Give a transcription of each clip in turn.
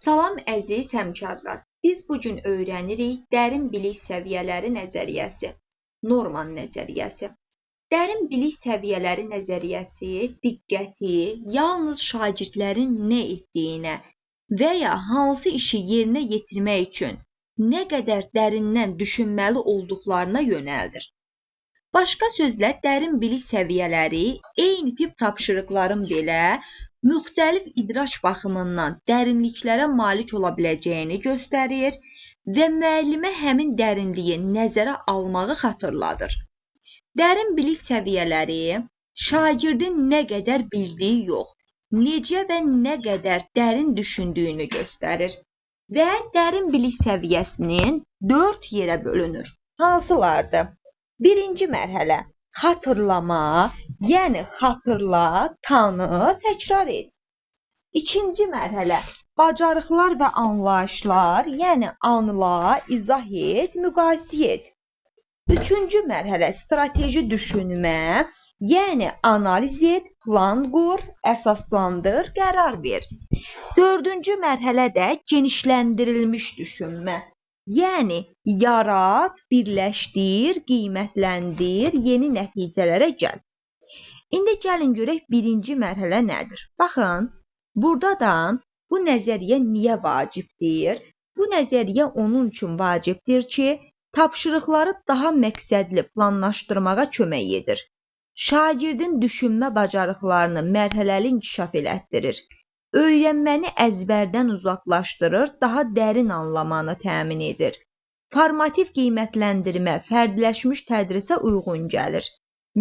Salam əziz həmkarlar! Biz bu gün öyrənirik dərin bilik səviyyələri nəzəriyyəsi, Norman nəzəriyyəsi. Dərin bilik səviyyələri nəzəriyyəsi diqqəti yalnız şagirdlərin nə etdiyinə və ya hansı işi yerinə yetirmək üçün nə qədər dərindən düşünməli olduqlarına yönəldir. Başqa sözlə, dərin bilik səviyyələri eyni tip tapşırıqların belə müxtəlif idrak baxımından dərinliklərə malik ola biləcəyini göstərir və müəllimə həmin dərinliyi nəzərə almağı xatırladır. Dərin bilik səviyyələri şagirdin nə qədər bildiyi yox, necə və nə qədər dərin düşündüyünü göstərir və dərin bilik səviyyəsinin 4 yerə bölünür. Hansılardır? Birinci mərhələ xatırlama, yəni xatırla, tanı, təkrar et. İkinci mərhələ bacarıqlar və anlayışlar, yəni anla, izah et, müqayisə et. Üçüncü mərhələ strateji düşünmə, yəni analiz et, plan qur, əsaslandır, qərar ver. Dördüncü mərhələ də genişləndirilmiş düşünmə. Yəni yarat, birləşdir, qiymətləndir, yeni nəticələrə gəl. İndi gəlin görək birinci mərhələ nədir? Baxın, burada da bu nəzəriyyə niyə vacibdir? Bu nəzəriyyə onun üçün vacibdir ki, tapşırıqları daha məqsədli planlaşdırmağa kömək edir. Şagirdin düşünmə bacarıqlarını mərhələli inkişaf elətdirir. Öyrənməni əzbərdən uzaqlaşdırır, daha dərin anlamanı təmin edir. Formativ qiymətləndirmə fərdləşmiş tədrisə uyğun gəlir.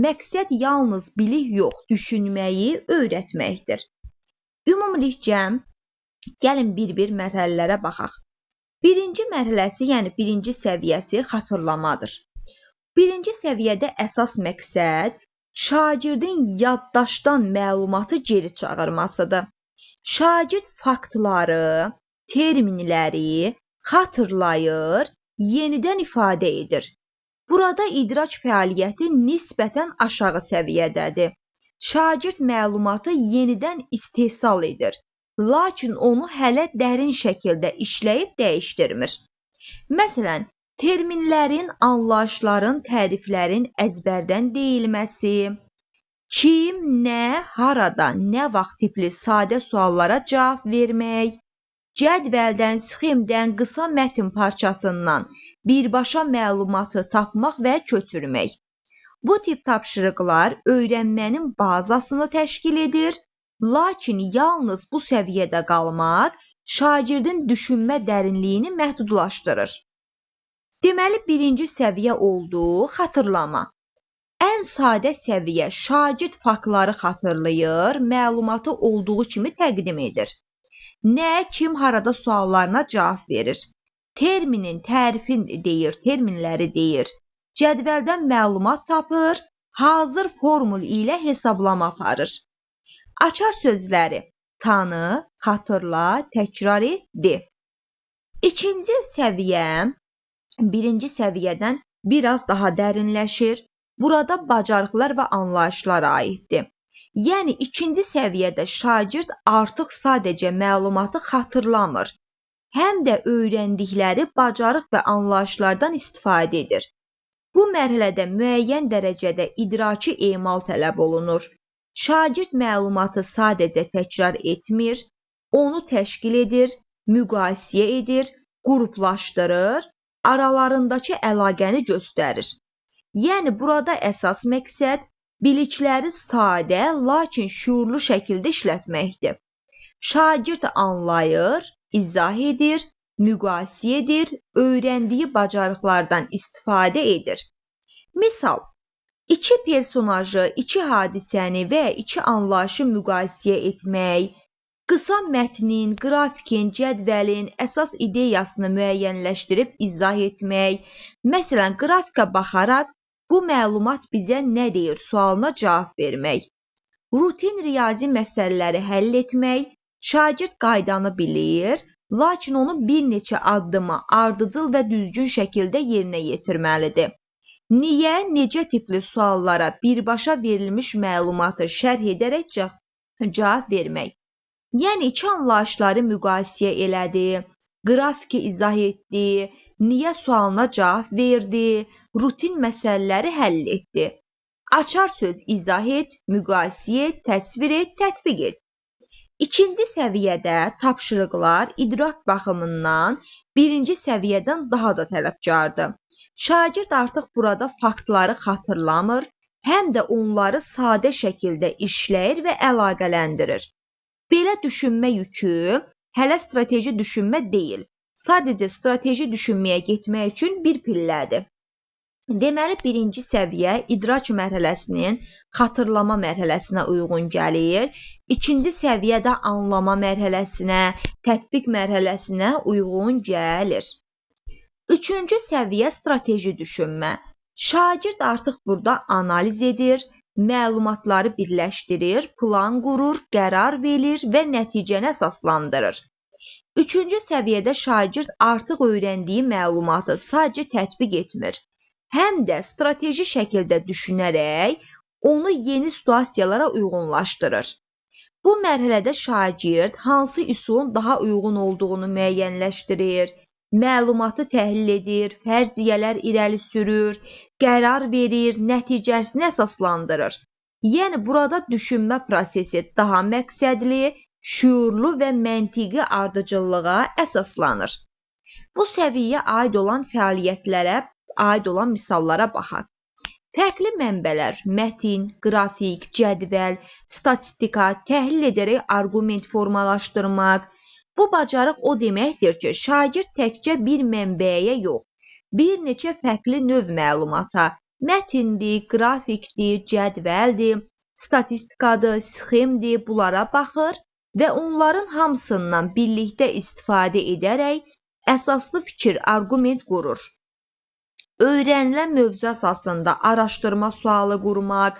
Məqsəd yalnız bilik yox, düşünməyi öyrətməkdir. Ümumilikcə, gəlin bir-bir mərhələlərə baxaq. Birinci mərhələsi, yəni birinci səviyyəsi xatırlamadır. Birinci səviyyədə əsas məqsəd şagirdin yaddaşdan məlumatı geri çağırmasıdır. Şagird faktları, terminləri xatırlayır, yenidən ifadə edir. Burada idrak fəaliyyəti nisbətən aşağı səviyyədədir. Şagird məlumatı yenidən istehsal edir, lakin onu hələ dərin şəkildə işləyib dəyişdirmir. Məsələn, terminlərin, anlayışların, təriflərin əzbərdən deyilməsi, kim, nə, harada, nə vaxt tipli sadə suallara cavab vermək, cədvəldən, sxemdən, qısa mətn parçasından birbaşa məlumatı tapmaq və köçürmək. Bu tip tapşırıqlar öyrənmənin bazasını təşkil edir, lakin yalnız bu səviyyədə qalmaq şagirdin düşünmə dərinliyini məhdudlaşdırır. Deməli, birinci səviyyə oldu xatırlama. Ən sadə səviyyə şagird faktları xatırlayır, məlumatı olduğu kimi təqdim edir. Nə, kim, harada suallarına cavab verir. Terminin tərifini deyir, terminləri deyir. Cədvəldən məlumat tapır, hazır formul ilə hesablama aparır. Açar sözləri tanı, xatırla, təkrar et, de. İkinci səviyyə birinci səviyyədən biraz daha dərinləşir. Burada bacarıqlar və anlayışlara aiddir. Yəni ikinci səviyyədə şagird artıq sadəcə məlumatı xatırlamır, həm də öyrəndikləri bacarıq və anlayışlardan istifadə edir. Bu mərhələdə müəyyən dərəcədə idraki emal tələb olunur. Şagird məlumatı sadəcə təkrar etmir, onu təşkil edir, müqayisə edir, qruplaşdırır, aralarındakı əlaqəni göstərir. Yəni burada əsas məqsəd bilikləri sadə, lakin şüurlu şəkildə işlətməkdir. Şagird anlayır, izah edir, müqayisə edir, öyrəndiyi bacarıqlardan istifadə edir. Misal, iki personajı, iki hadisəni və ya iki anlayışı müqayisə etmək, qısa mətnin, qrafikin, cədvəlin əsas ideyasını müəyyənləşdirib izah etmək, məsələn, qrafikə baxaraq bu məlumat bizə nə deyir sualına cavab vermək, rutin riyazi məsələləri həll etmək, şagird qaydanı bilir, lakin onu bir neçə addıma ardıcıl və düzgün şəkildə yerinə yetirməlidir. Niyə, necə tipli suallara birbaşa verilmiş məlumatı şərh edərək cavab vermək. Yəni, iki anlayışları müqayisə elədi, qrafiki izah etdi, niyə sualına cavab verdi, rutin məsələləri həll etdi. Açar söz izah et, müqayisə et, təsvir et, tətbiq et. İkinci səviyyədə tapşırıqlar idrak baxımından birinci səviyyədən daha da tələbkardır. Şagird artıq burada faktları xatırlamır, həm də onları sadə şəkildə işləyir və əlaqələndirir. Belə düşünmə yükü hələ strateji düşünmə deyil, sadəcə strateji düşünməyə getmək üçün bir pillədir. Deməli, birinci səviyyə idrak mərhələsinin xatırlama mərhələsinə uyğun gəlir. İkinci səviyyə də anlama mərhələsinə, tətbiq mərhələsinə uyğun gəlir. Üçüncü səviyyə strateji düşünmə. Şagird artıq burada analiz edir, məlumatları birləşdirir, plan qurur, qərar verir və nəticəni əsaslandırır. Üçüncü səviyyədə şagird artıq öyrəndiyi məlumatı sadəcə tətbiq etmir, həm də strateji şəkildə düşünərək onu yeni situasiyalara uyğunlaşdırır. Bu mərhələdə şagird hansı üsulun daha uyğun olduğunu müəyyənləşdirir, məlumatı təhlil edir, fərziyyələr irəli sürür, qərar verir, nəticəsini əsaslandırır. Yəni, burada düşünmə prosesi daha məqsədli, şüurlu və məntiqi ardıcıllığa əsaslanır. Bu səviyyəyə aid olan fəaliyyətlərə aid olan misallara baxaq. Fərqli mənbələr, mətin, qrafik, cədvəl, statistika, təhlil edərək arqument formalaşdırmaq. Bu bacarıq o deməkdir ki, şagird təkcə bir mənbəyə yox, bir neçə fərqli növ məlumata, mətindir, qrafikdir, cədvəldir, statistikadır, sxemdir, bunlara baxır və onların hamısından birlikdə istifadə edərək əsaslı fikir, arqument qurur. Öyrənilən mövzu əsasında araşdırma sualı qurmaq,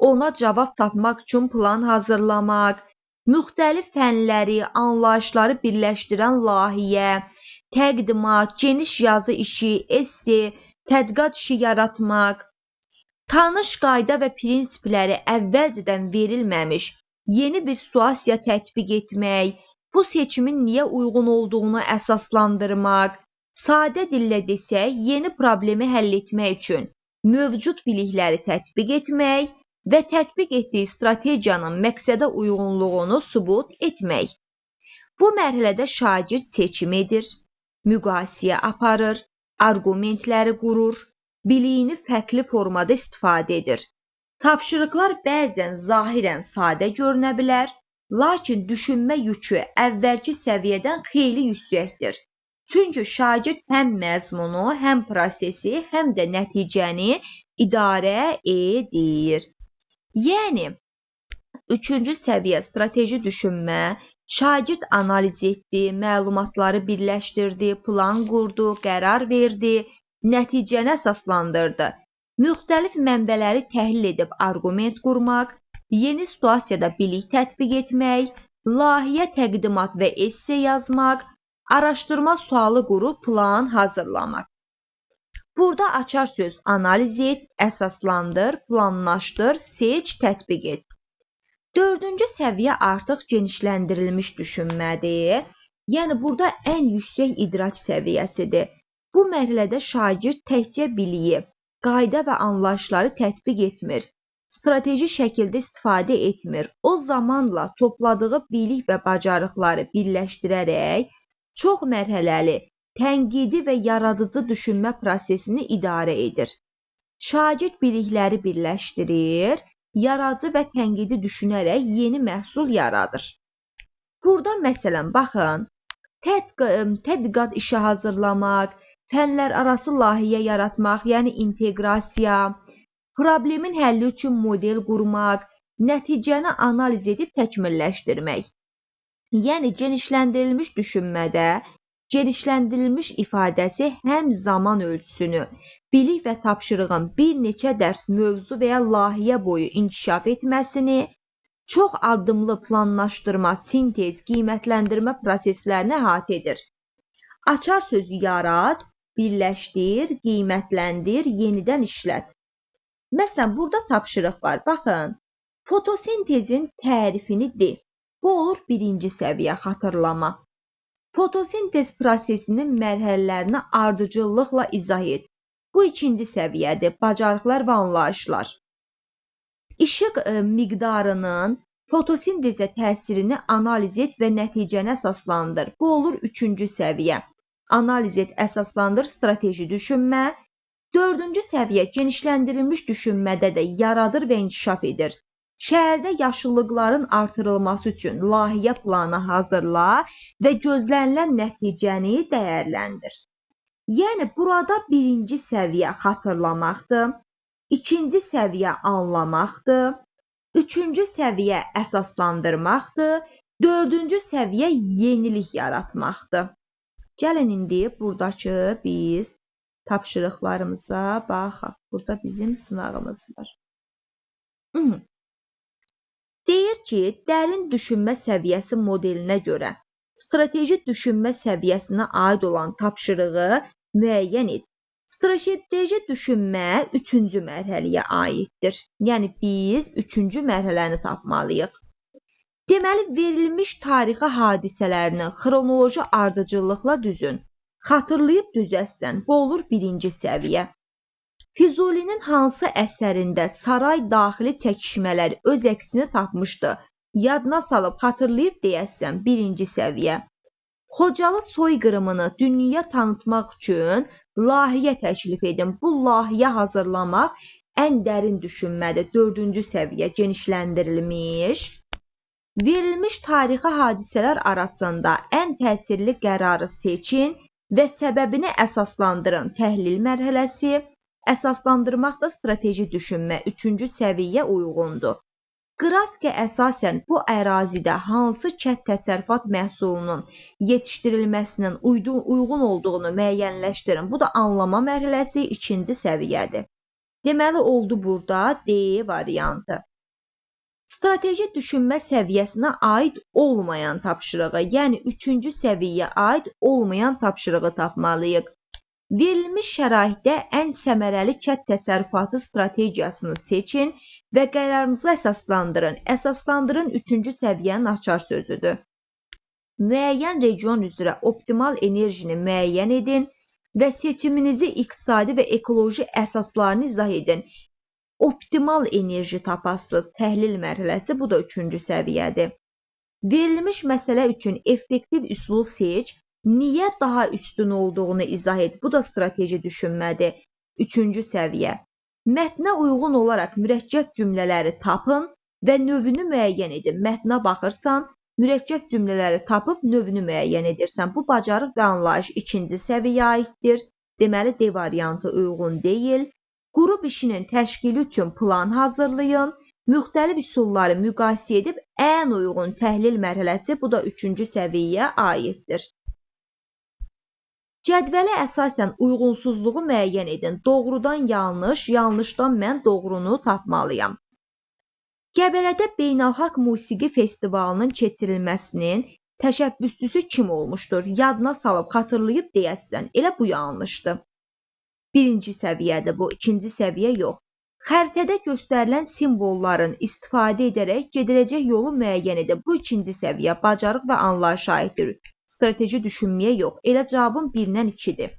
ona cavab tapmaq üçün plan hazırlamaq, müxtəlif fənləri, anlayışları birləşdirən layihə, təqdimat, geniş yazı işi, esse, tədqiqat işi yaratmaq, tanış qayda və prinsipləri əvvəlcədən verilməmiş yeni bir situasiya tətbiq etmək, bu seçimin niyə uyğun olduğunu əsaslandırmaq, sadə dillə desək, yeni problemi həll etmək üçün mövcud bilikləri tətbiq etmək və tətbiq etdiyi strategiyanın məqsədə uyğunluğunu sübut etmək. Bu mərhələdə şagird seçim edir, müqayisə aparır, arqumentləri qurur, biliyini fərqli formada istifadə edir. Tapşırıqlar bəzən zahirən sadə görünə bilər, lakin düşünmə yükü əvvəlki səviyyədən xeyli yüksəkdir. Çünki şagird həm məzmunu, həm prosesi, həm də nəticəni idarə edir. Yəni, üçüncü səviyyə strateji düşünmə, şagird analiz etdi, məlumatları birləşdirdi, plan qurdu, qərar verdi, nəticəni əsaslandırdı. Müxtəlif mənbələri təhlil edib arqument qurmaq, yeni situasiyada bilik tətbiq etmək, layihə təqdimat və esse yazmaq, araşdırma sualı qurub plan hazırlamaq. Burada açar söz analiz et, əsaslandır, planlaşdır, seç, tətbiq et. Dördüncü səviyyə artıq genişləndirilmiş düşünmədir. Yəni, burada ən yüksək idrak səviyyəsidir. Bu mərhələdə şagird təkcə biliyi, qayda və anlayışları tətbiq etmir, strateji şəkildə istifadə etmir. O zamanla topladığı bilik və bacarıqları birləşdirərək çox mərhələli, tənqidi və yaradıcı düşünmə prosesini idarə edir. Şagird bilikləri birləşdirir, yaradıcı və tənqidi düşünərək yeni məhsul yaradır. Burada məsələn, baxın, tədqiqat işi hazırlamaq, fənlər arası layihə yaratmaq, yəni inteqrasiya, problemin həlli üçün model qurmaq, nəticəni analiz edib təkmilləşdirmək. Yəni, genişləndirilmiş düşünmədə genişləndirilmiş ifadəsi həm zaman ölçüsünü, bilik və tapşırığın bir neçə dərs mövzu və ya layihə boyu inkişaf etməsini, çox addımlı planlaşdırma, sintez, qiymətləndirmə proseslərini əhatə edir. Açar sözü yarat, birləşdir, qiymətləndir, yenidən işlət. Məsələn, burada tapşırıq var. Baxın, fotosintezin tərifini de. Bu olur birinci səviyyə xatırlama. Fotosintez prosesinin mərhələlərini ardıcıllıqla izah et. Bu ikinci səviyyədir, bacarıqlar və anlayışlar. İşıq miqdarının fotosintezə təsirini analiz et və nəticəni əsaslandır. Bu olur üçüncü səviyyə. Analiz et, əsaslandır, strateji düşünmə. Dördüncü səviyyə genişləndirilmiş düşünmədə də yaradır və inkişaf edir. Şəhərdə yaşıllıqların artırılması üçün layihə planı hazırla və gözlənilən nəticəni dəyərləndir. Yəni, burada birinci səviyyə xatırlamaqdır, ikinci səviyyə anlamaqdır, üçüncü səviyyə əsaslandırmaqdır, dördüncü səviyyə yenilik yaratmaqdır. Gəlin indi buradakı biz tapşırıqlarımıza baxaq. Burada bizim sınağımız var. Deyir ki, dərin düşünmə səviyyəsi modelinə görə strateji düşünmə səviyyəsinə aid olan tapşırığı müəyyən et. Strateji düşünmə üçüncü mərhələyə aiddir. Yəni, biz üçüncü mərhələni tapmalıyıq. Deməli, verilmiş tarixi hadisələrini xronoloji ardıcıllıqla düzün. Xatırlayıb düzəsən, bu olur birinci səviyyə. Füzulinin hansı əsərində saray daxili çəkişmələr öz əksini tapmışdı? Yadına salıb, xatırlayıb deyəsən, birinci səviyyə. Xocalı soyqırımını dünyaya tanıtmaq üçün layihə təklif edin. Bu layihə hazırlamaq ən dərin düşünmədir. Dördüncü səviyyə genişləndirilmiş. Verilmiş tarixi hadisələr arasında ən təsirli qərarı seçin və səbəbini əsaslandırın. Təhlil mərhələsi. Əsaslandırmaq da strateji düşünmə üçüncü səviyyə uyğundur. Qrafikə əsasən bu ərazidə hansı kənd təsərrüfat məhsulunun yetişdirilməsinin uyğun olduğunu müəyyənləşdirin. Bu da anlama mərhələsi ikinci səviyyədir. Deməli, oldu burada D variantı. Strateji düşünmə səviyyəsinə aid olmayan tapşırığı, yəni üçüncü səviyyəyə aid olmayan tapşırığı tapmalıyıq. Verilmiş şəraitdə ən səmərəli kənd təsərrüfatı strategiyasını seçin və qərarınızı əsaslandırın. Əsaslandırın üçüncü səviyyənin açar sözüdür. Müəyyən region üzrə optimal enerjini müəyyən edin və seçiminizi iqtisadi və ekoloji əsaslarını izah edin. Optimal enerji tapasınız. Təhlil mərhələsi, bu da üçüncü səviyyədir. Verilmiş məsələ üçün effektiv üsulu seç. Niyə daha üstün olduğunu izah et. Bu da strateji düşünmədir. Üçüncü səviyyə. Mətnə uyğun olaraq mürəkkəb cümlələri tapın və növünü müəyyən edin. Mətnə baxırsan, mürəkkəb cümlələri tapıb növünü müəyyən edirsən. Bu bacarıq və anlayış ikinci səviyyəyə aiddir. Deməli, D variantı uyğun deyil. Qrup işinin təşkili üçün plan hazırlayın. Müxtəlif üsulları müqayisə edib ən uyğun təhlil mərhələsi, bu da üçüncü səviyyəyə aiddir. Cədvələ əsasən uyğunsuzluğu müəyyən edin. Doğrudan yanlış, yanlışdan mən doğrunu tapmalıyam. Qəbələdə Beynəlxalq Musiqi Festivalının keçirilməsinin təşəbbüsçüsü kim olmuşdur? Yadına salıb, xatırlayıb deyəsən. Elə bu yanlışdır. Birinci səviyyədir bu, ikinci səviyyə yox. Xəritədə göstərilən simvolların istifadə edərək gediləcək yolu müəyyən edin. Bu ikinci səviyyə, bacarıq və anlayışa aiddir. Strateji düşünməyə yox. Elə cavabım 1-dən 2-dir.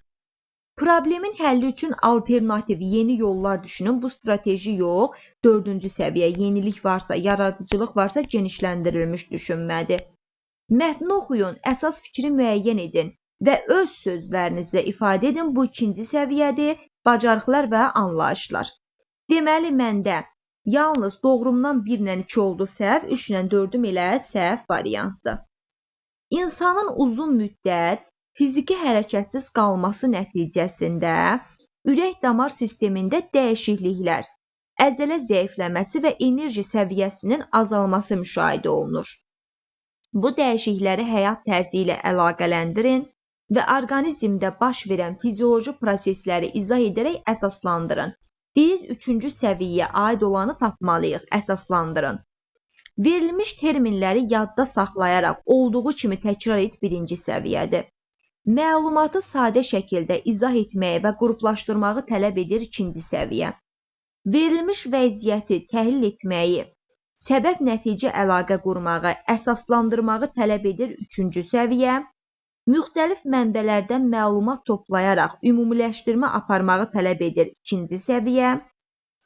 Problemin həlli üçün alternativ, yeni yollar düşünün. Bu strateji yox. Dördüncü səviyyə, yenilik varsa, yaradıcılıq varsa genişləndirilmiş düşünmədir. Mətni oxuyun, əsas fikri müəyyən edin və öz sözlərinizlə ifadə edin. Bu ikinci səviyyədir. Bacarıqlar və anlayışlar. Deməli, məndə yalnız doğrumdan 1-lə 2 oldu səhv, 3-lə 4-üm elə səhv variantdır. İnsanın uzun müddət fiziki hərəkətsiz qalması nəticəsində ürək-damar sistemində dəyişikliklər, əzələ zəifləməsi və enerji səviyyəsinin azalması müşahidə olunur. Bu dəyişiklikləri həyat tərzi ilə əlaqələndirin və orqanizmdə baş verən fizioloji prosesləri izah edərək əsaslandırın. Biz üçüncü səviyyəyə aid olanı tapmalıyıq, əsaslandırın. Verilmiş terminləri yadda saxlayaraq olduğu kimi təkrar et birinci səviyyədir. Məlumatı sadə şəkildə izah etməyi və qruplaşdırmağı tələb edir ikinci səviyyə. Verilmiş vəziyyəti təhlil etməyi, Səbəb-nəticə əlaqə qurmağı, əsaslandırmağı tələb edir üçüncü səviyyə. Müxtəlif mənbələrdən məlumat toplayaraq ümumiləşdirmə aparmağı tələb edir ikinci səviyyə.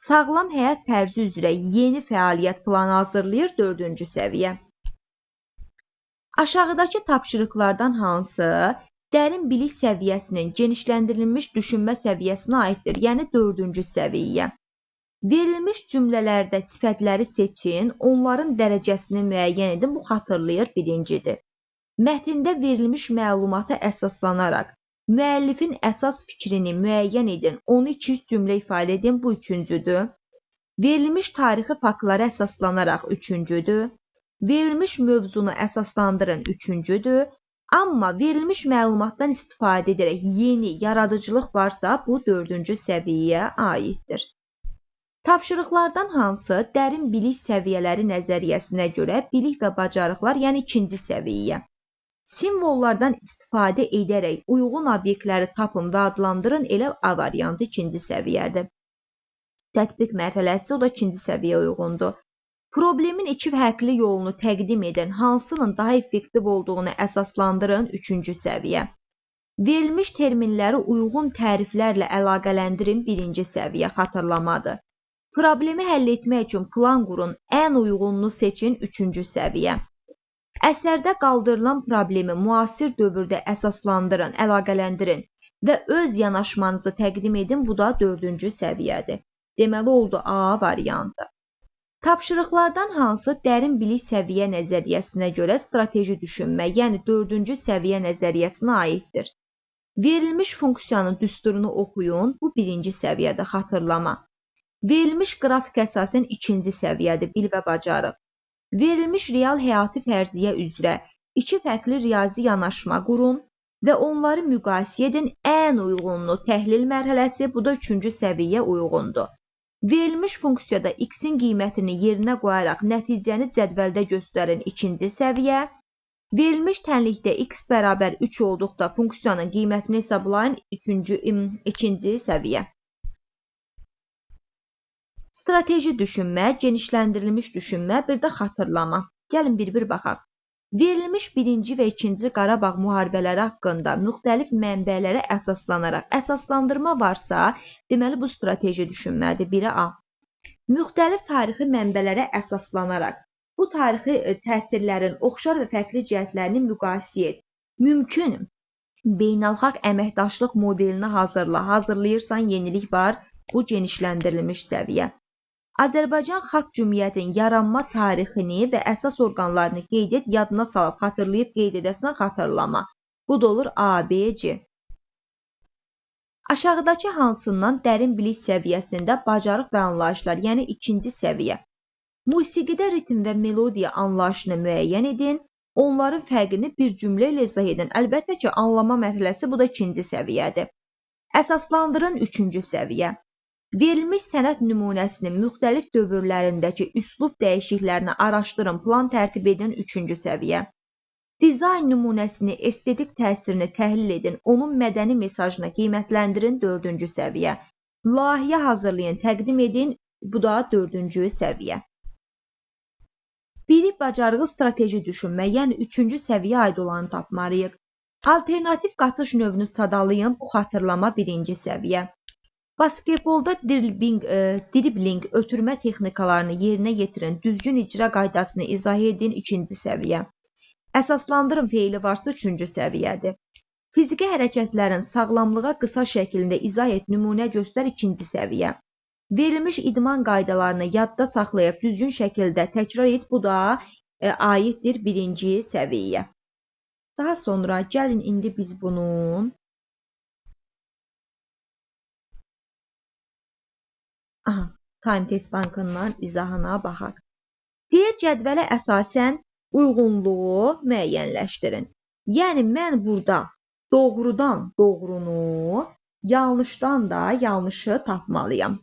Sağlam həyat tərzi üzrə yeni fəaliyyət planı hazırlayır dördüncü səviyyə. Aşağıdakı tapşırıqlardan hansı dərin bilik səviyyəsinin genişləndirilmiş düşünmə səviyyəsinə aiddir, yəni dördüncü səviyyə. Verilmiş cümlələrdə sifətləri seçin, onların dərəcəsini müəyyən edin, bu xatırlayır birincidir. Mətndə verilmiş məlumata əsaslanaraq müəllifin əsas fikrini müəyyən edin, onu iki-üç cümlə ifadə edin, bu üçüncüdür. Verilmiş tarixi faktlara əsaslanaraq üçüncüdür. Verilmiş mövzunu əsaslandırın üçüncüdür. Amma verilmiş məlumatdan istifadə edərək yeni yaradıcılıq varsa, bu dördüncü səviyyəyə aiddir. Tapşırıqlardan hansı dərin bilik səviyyələri nəzəriyyəsinə görə bilik və bacarıqlar, yəni ikinci səviyyə. Simvollardan istifadə edərək uyğun obyektləri tapın və adlandırın, elə A variantı ikinci səviyyədir. Tətbiq mərhələsi, o da ikinci səviyyə uyğundur. Problemin iki fərqli yolunu təqdim edən, hansının daha effektiv olduğunu əsaslandırın, üçüncü səviyyə. Verilmiş terminləri uyğun təriflərlə əlaqələndirin, birinci səviyyə xatırlamadır. Problemi həll etmək üçün plan qurun, ən uyğununu seçin, üçüncü səviyyə. Əsərdə qaldırılan problemi müasir dövrdə əsaslandırın, əlaqələndirin və öz yanaşmanızı təqdim edin, bu da dördüncü səviyyədir. Deməli, oldu A variantı. Tapşırıqlardan hansı dərin bilik səviyyə nəzəriyyəsinə görə strateji düşünmə, yəni dördüncü səviyyə nəzəriyyəsinə aiddir? Verilmiş funksiyanın düsturunu oxuyun, bu birinci səviyyədə xatırlama. Verilmiş qrafik əsasən ikinci səviyyədir, bil və bacarıq. Verilmiş real həyati fərziyyə üzrə iki fərqli riyazi yanaşma qurun və onları müqayisə edin, ən uyğununu təhlil mərhələsi, bu da üçüncü səviyyə uyğundur. Verilmiş funksiyada x-in qiymətini yerinə qoyaraq nəticəni cədvəldə göstərin, ikinci səviyyə. Verilmiş tənlikdə x bərabər 3 olduqda funksiyanın qiymətini hesablayın, ikinci səviyyə. Strateji düşünmə, genişləndirilmiş düşünmə, bir də xatırlama. Gəlin bir-bir baxaq. Verilmiş birinci və ikinci Qarabağ müharibələri haqqında müxtəlif mənbələrə əsaslanaraq əsaslandırma varsa, deməli bu strateji düşünmədir. Biri A. Müxtəlif tarixi mənbələrə əsaslanaraq bu tarixi təsirlərin oxşar və fərqli cəhətlərini müqayisə et. Mümkün beynəlxalq əməkdaşlıq modelini hazırla. Hazırlayırsan, yenilik var. Bu genişləndirilmiş səviyyə. Azərbaycan Xalq Cümhuriyyətinin yaranma tarixini və əsas orqanlarını qeyd et, yadına salıb, xatırlayıb qeyd edəsən, xatırlama. Bu da olur A, B, C. Aşağıdakı hansından dərin bilik səviyyəsində bacarıq və anlayışlar, yəni ikinci səviyyə. Musiqidə ritm və melodiya anlayışını müəyyən edin, onların fərqini bir cümlə ilə izah edin. Əlbəttə ki, anlama mərhələsi bu da ikinci səviyyədir. Əsaslandırın üçüncü səviyyə. Verilmiş sənət nümunəsinin müxtəlif dövrlərindəki üslub dəyişikliklərini araşdırın, plan tərtib edin, üçüncü səviyyə. Dizayn nümunəsini, estetik təsirini təhlil edin, onun mədəni mesajını qiymətləndirin, dördüncü səviyyə. Layihə hazırlayın, təqdim edin, bu da dördüncü səviyyə. Bilik bacarığı strateji düşünmə, yəni üçüncü səviyyə aid olanı tapmalıyıq. Alternativ qaçış növünü sadalayın, bu xatırlama birinci səviyyə. Basketbolda dribling, ötürmə texnikalarını yerinə yetirin, düzgün icra qaydasını izah edin, ikinci səviyyə. Əsaslandırın feili varsa üçüncü səviyyədir. Fiziki hərəkətlərin sağlamlığa qısa şəklində izah et, nümunə göstər, ikinci səviyyə. Verilmiş idman qaydalarını yadda saxlayıb düzgün şəkildə təkrar et, bu da aiddir birinci səviyyə. Daha sonra gəlin indi biz bunun Time Test Bankından izahına baxaq. Deyir cədvələ əsasən uyğunluğu müəyyənləşdirin. Yəni mən burada doğrudan doğrunu, yanlışdan da yanlışı tapmalıyam.